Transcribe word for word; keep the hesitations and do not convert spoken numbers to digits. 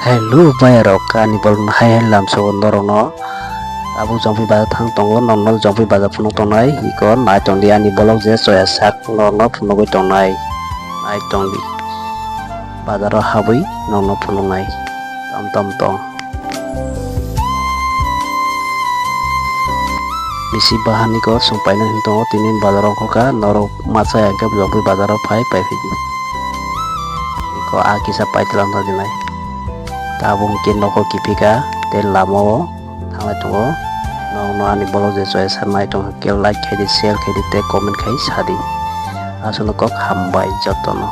Hello bayarok, ani bolong hai hai lamsogo norokno. Abo Jongpui bazar thang tongo, norokno Jongpui bazar phunuk tongnai. Iko nai tongdi ani bolong je choya sak norokno phunugwi tongnai. Nai tongdi. Bazaro habwi norokno phunuknai. Tom tom tong. Bisi bahan iko chwng paina hwn tongo, tini bazaro ongkhorkha, norok masa ya hwnkhe Jongpui bazaro phai paiphidi. Iko a kisa paitwlang tongdinai. Tabuk hwnkhe nogo kiphika tei lamao thanglai tongo. Norokno ani bolong je choya sak nai tongkha khe like khaidi, share khaidi tei comment khai sadi. Aswkno kok hambai jotono.